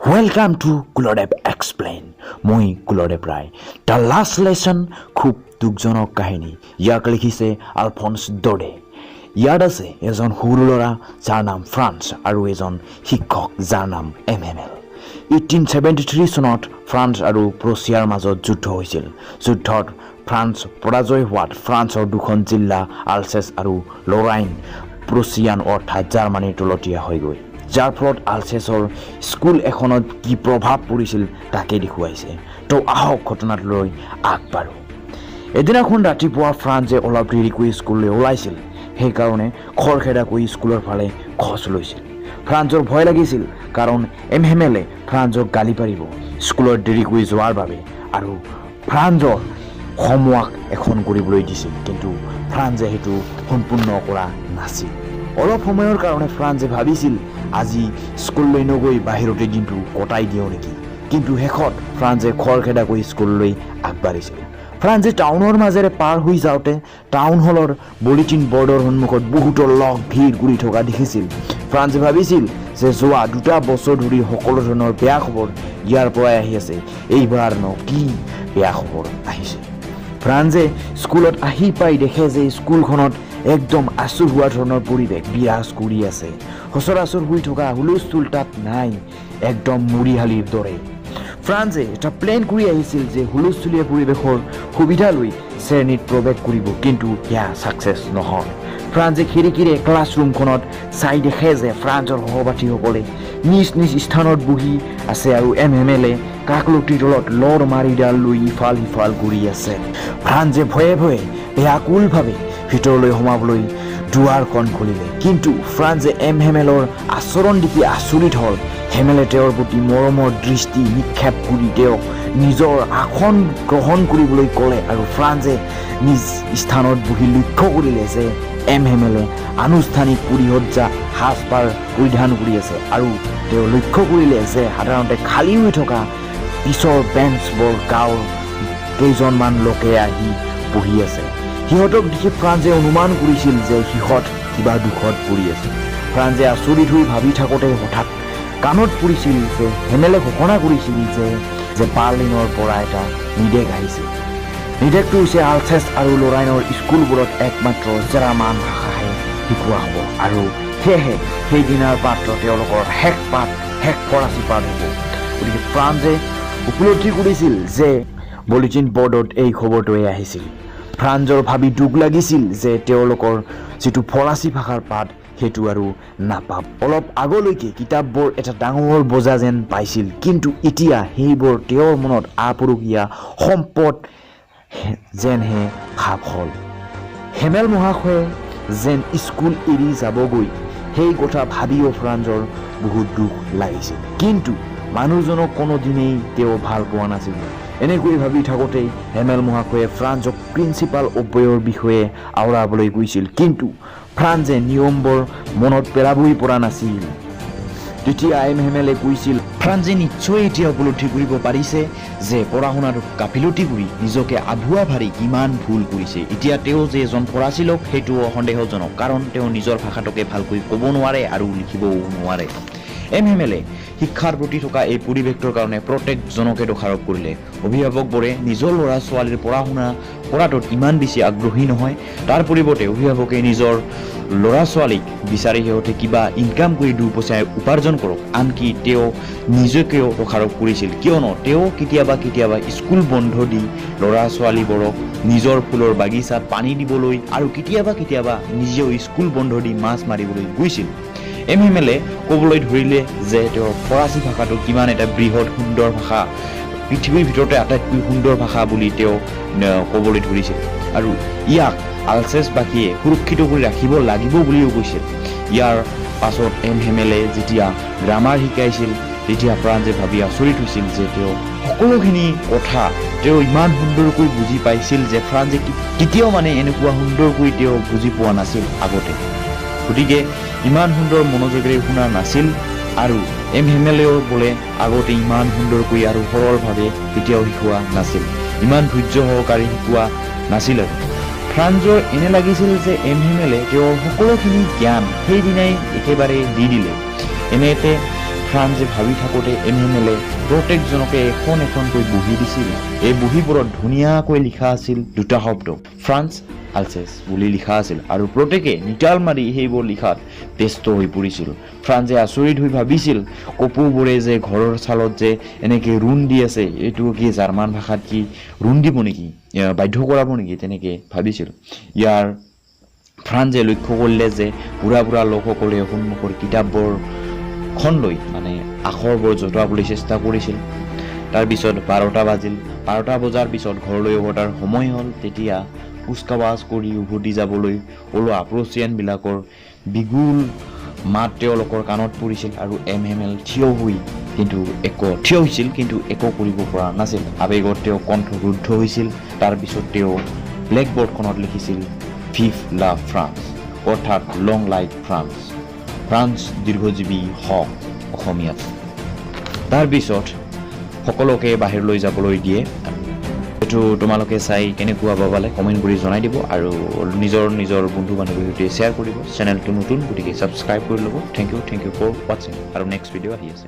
Welcome to Kuldev explain. মই কুলদেৱ ৰায়। The last lesson খুব দুখজনক কাহিনী। ইয়াক লিখিছে আলফন্স ডডে। ইয়াত আছে এজন সৰু ল'ৰা যাৰ নাম ফ্ৰান্স আৰু এজন শিক্ষক যাৰ নাম এম হেমেল। 1873 চনত ফ্ৰান্স আৰু প্ৰুছিয়াৰ মাজত যুদ্ধ হৈছিল। যুদ্ধত ফ্ৰান্স পৰাজয় হোৱাত ফ্ৰান্সৰ দুখন জিলা আলচেছ আৰু লৰাইন প্ৰুছিয়ান অৰ্থাৎ জাৰ্মানীৰ তলতীয়া হৈ গ'ল, যাৰ ফলত আলচেছৰ স্কুল এখনত কি প্ৰভাৱ পৰিছিল তাকে দেখুৱাইছে। তো আহক ঘটনাটোলৈ আগবাঢ়ো। এদিনাখন ৰাতিপুৱা ফ্ৰান্সে অলপ দেৰিকৈ স্কুললৈ ওলাইছিল, সেইকাৰণে খৰখেদাকৈ স্কুলৰ ফালে খোজ লৈছিল। ফ্ৰান্সৰ ভয় লাগিছিল, কাৰণ এম হেমেলে ফ্ৰান্সক গালি পাৰিব স্কুলত দেৰিকৈ যোৱাৰ বাবে আৰু ফ্ৰান্সৰ হোমৱৰ্ক এখন কৰিবলৈ দিছিল, কিন্তু ফ্ৰান্সে সেইটো সম্পূৰ্ণ কৰা নাছিল। অলপ সময়ৰ কাৰণে ফ্ৰান্সে ভাবিছিল আজি স্কুললৈ নগৈ বাহিৰতে দিনটো কটাই দিওঁ নেকি, কিন্তু শেষত ফ্ৰান্সে খৰখেদাকৈ স্কুললৈ আগবাঢ়িছিল। ফ্ৰান্সে টাউনৰ মাজেৰে পাৰ হৈ যাওঁতে টাউন হলৰ বুলেটিন বৰ্ডৰ সন্মুখত বহুতো লোক ভিৰ কৰি থকা দেখিছিল। ফ্ৰান্সে ভাবিছিল যে যোৱা 2 বছৰ ধৰি সকলো ধৰণৰ বেয়া খবৰ ইয়াৰ পৰাই আহি আছে, এইবাৰনো কি বেয়া খবৰ আহিছে। ফ্ৰান্সে স্কুলত আহি পাই দেখে যে স্কুলখনত একদম আচুৰ হোৱা ধৰণৰ পৰিৱেশ বিৰাজ কৰি আছে। সচৰাচৰ হৈ থকা হুলস্থুল তাত নাই, একদম মৰিশালিৰ দৰে। ফ্ৰান্সে এটা প্লেন কৰি আহিছিল যে হুলস্থুলীয়া পৰিৱেশৰ সুবিধা লৈ শ্ৰেণীত প্ৰৱেশ কৰিব, কিন্তু সেয়া ছাকচেছ নহয়। ফ্ৰান্সে খিৰিকীৰে ক্লাছৰুমখনত চাই দেখে যে ফ্ৰান্সৰ সহপাঠীসকলে নিজ নিজ স্থানত বহি আছে আৰু এম হেমেলে কাকলতিৰ তলত লৰ মাৰিডাল লৈ ইফাল সিফাল কৰি আছে। ফ্ৰান্সে ভয়ে ভয়ে ব্যাকুলভাৱে ভিতৰলৈ সোমাবলৈ দুৱাৰখন খুলিলে, কিন্তু ফ্ৰান্সে এম হেমেলৰ আচৰণ দেখি আচৰিত হ'ল। হেমেলে তেওঁৰ প্ৰতি মৰমৰ দৃষ্টি নিক্ষেপ কৰি তেওঁক নিজৰ আসন গ্ৰহণ কৰিবলৈ ক'লে আৰু ফ্ৰান্সে নিজ স্থানত বহি লক্ষ্য কৰিলে যে এম হেমেলে আনুষ্ঠানিক পৰিসজ্জা সাজপাৰ পৰিধান কৰি আছে আৰু তেওঁ লক্ষ্য কৰিলে যে সাধাৰণতে খালী হৈ থকা পিছৰ বেঞ্চবোৰ গাঁৱৰ কেইজনমান লোকে আহি বহি আছে। সিহঁতক দেখি ফ্ৰান্সে অনুমান কৰিছিল যে সিহঁত কিবা দুখত পৰি আছে। ফ্ৰান্সে আচৰিত হৈ ভাবি থাকোঁতে হঠাৎ কাণত পৰিছিল যে হেমেলে ঘোষণা কৰিছিল যে বাৰ্লিনৰ পৰা এটা নিৰ্দেশ আহিছিল। নিৰ্দেশটো হৈছে আলচেছ আৰু লৰাইনৰ স্কুলবোৰত একমাত্ৰ জাৰ্মান ভাষাহে শিকোৱা হ'ব আৰু সেয়েহে সেইদিনাৰ পাত্ৰ তেওঁলোকৰ শেষ পাঠ, শেষ ফৰাচী পাঠ হ'ব। গতিকে ফ্ৰান্সে উপলব্ধি কৰিছিল যে বুলেটিন বৰ্ডত এই খবৰটোৱে আহিছিল। ফ্ৰান্সৰ ভাবি দুখ লাগিছিল যে তেওঁলোকৰ যিটো ফৰাচী ভাষাৰ পাঠ সেইটো আৰু নাপাব। অলপ আগলৈকে কিতাপবোৰ এটা ডাঙৰ বোজা যেন পাইছিল, কিন্তু এতিয়া সেইবোৰ তেওঁৰ মনত আপুৰুগীয়া সম্পদ যেনহে ভাৱ হ'ল। হেমেল মহাশয়ে যেন স্কুল এৰি যাবগৈ সেই কথা ভাবিও ফ্ৰান্সৰ বহুত দুখ লাগিছিল, কিন্তু মানুহজনক কোনোদিনেই তেওঁ ভাল পোৱা নাছিল। এনেকৈ ভাবি থাকোঁতেই হেমেল মহাশয়ে ফ্ৰান্সক প্ৰিন্সিপাল অব্যয়ৰ বিষয়ে আওৰাবলৈ গৈছিল, কিন্তু ফ্ৰান্সে নিয়মবোৰ মনত পেলাবই পৰা নাছিল। তেতিয়া এম হেমেলে কৈছিল, ফ্ৰান্সে নিশ্চয় এতিয়া উপলব্ধি কৰিব পাৰিছে যে পঢ়া শুনাত গাফিলতি কৰি নিজকে আভুৱা ভাৰি কিমান ভুল কৰিছে। এতিয়া তেওঁ যে এজন ফৰাচী লোক সেইটোও সন্দেহজনক, কাৰণ তেওঁ নিজৰ ভাষাটোকে ভালকৈ ক'ব নোৱাৰে আৰু লিখিবও নোৱাৰে। এম হেমেলে শিক্ষাৰ প্ৰতি থকা এই পৰিৱেশটোৰ কাৰণে প্ৰত্যেকজনকে দোষাৰোপ কৰিলে। অভিভাৱকবোৰে নিজৰ ল'ৰা ছোৱালীৰ পঢ়া শুনা কৰাটোত ইমান বেছি আগ্ৰহী নহয়, তাৰ পৰিৱৰ্তে অভিভাৱকে নিজৰ ল'ৰা ছোৱালীক বিচাৰি সিহঁতে কিবা ইনকাম কৰি 2 পইচা উপাৰ্জন কৰক। আনকি তেওঁ নিজকেও দোষাৰোপ কৰিছিল, কিয়নো তেওঁ কেতিয়াবা কেতিয়াবা স্কুল বন্ধ দি ল'ৰা ছোৱালীবোৰক নিজৰ ফুলৰ বাগিচাত পানী দিবলৈ আৰু কেতিয়াবা কেতিয়াবা নিজেও স্কুল বন্ধ দি মাছ মাৰিবলৈ গৈছিল। এম হেমেলে ক'বলৈ ধৰিলে যে তেওঁৰ ফৰাচী ভাষাটো কিমান এটা বৃহৎ সুন্দৰ ভাষা, পৃথিৱীৰ ভিতৰতে আটাইতকৈ সুন্দৰ ভাষা বুলি তেওঁ ক'বলৈ ধৰিছিল আৰু ইয়াক আলচেছবাসীয়ে সুৰক্ষিত কৰি ৰাখিব লাগিব বুলিও কৈছিল। ইয়াৰ পাছত এম হেমেলে যেতিয়া গ্ৰামাৰ শিকাইছিল তেতিয়া ফ্ৰান্সে ভাবি আচৰিত হৈছিল যে তেওঁ সকলোখিনি কথা তেওঁ ইমান সুন্দৰকৈ বুজি পাইছিল যে ফ্ৰান্সে কেতিয়াও মানে এনেকুৱা সুন্দৰকৈ তেওঁ বুজি পোৱা নাছিল আগতে। গতিকে ইমান সুন্দৰ মনোযোগেৰে শুনা নাছিল আৰু এম হেমেলেও বোলে আগতে ইমান সুন্দৰকৈ আৰু সৰলভাৱে কেতিয়াও শিকোৱা নাছিল, ইমান ধৈৰ্য সহকাৰে শিকোৱা নাছিল। আৰু ফ্ৰান্সৰ এনে লাগিছিল যে এম হেমেলে তেওঁৰ সকলোখিনি জ্ঞান সেইদিনাই একেবাৰে দি দিলে। এনেতে ফ্ৰান্সে ভাবি থাকোঁতে এম হেমেলে প্ৰত্যেকজনকে এখন এখনকৈ বহী দিছিল। এই বহীবোৰত ধুনীয়াকৈ লিখা আছিল দুটা শব্দ, ফ্ৰান্স আলচেছ বুলি লিখা আছিল আৰু প্ৰত্যেকে নিতাল মাৰি সেইবোৰ লিখাত ব্যস্ত হৈ পৰিছিল। ফ্ৰান্সে আচৰিত হৈ ভাবিছিল, কপৌবোৰে যে ঘৰৰ ছালত যে এনেকৈ ৰুণ দি আছে, এইটো কি জাৰ্মান ভাষাত কি ৰুণ দিব নেকি, বাধ্য কৰাব নেকি, তেনেকৈ ভাবিছিল। ইয়াৰ ফ্ৰান্সে লক্ষ্য কৰিলে যে বুঢ়া বুঢ়া লোকসকলে সন্মুখৰ কিতাপবোৰখন লৈ মানে আখৰবোৰ জটোৱাবলৈ চেষ্টা কৰিছিল। তাৰপিছত 12টা বাজিল। 12টা বজাৰ পিছত ঘৰলৈ উভতাৰ সময় হ'ল। তেতিয়া কুচকাৱাজ কৰি উভতি যাবলৈ ওলোৱা প্ৰুচিয়ানবিলাকৰ বিগুল মাত তেওঁলোকৰ কাণত পৰিছিল আৰু এম হেমেল থিয় হৈ কিন্তু একো থিয় হৈছিল কিন্তু একো কৰিব পৰা নাছিল। আৱেগত তেওঁ কণ্ঠ ৰুদ্ধ হৈছিল। তাৰপিছত তেওঁ ব্লেকবৰ্ডখনত লিখিছিল ভিভ লা ফ্ৰান্স, অৰ্থাৎ লং লাইফ ফ্ৰান্স, ফ্ৰান্স দীৰ্ঘজীৱী হওক অসমীয়াত। তাৰপিছত সকলোকে বাহিৰলৈ যাবলৈ দিয়ে। এইটো তোমালোকে চাই কেনেকুৱা পালে কমেণ্ট কৰি জনাই দিব আৰু নিজৰ নিজৰ বন্ধু বান্ধৱীৰ সৈতে শ্বেয়াৰ কৰিব। চেনেলটো নতুন গতিকে ছাবস্ক্ৰাইব কৰি ল'ব। Thank you for ৱাচিং আৰু নেক্সট ভিডিঅ' আহি আছে।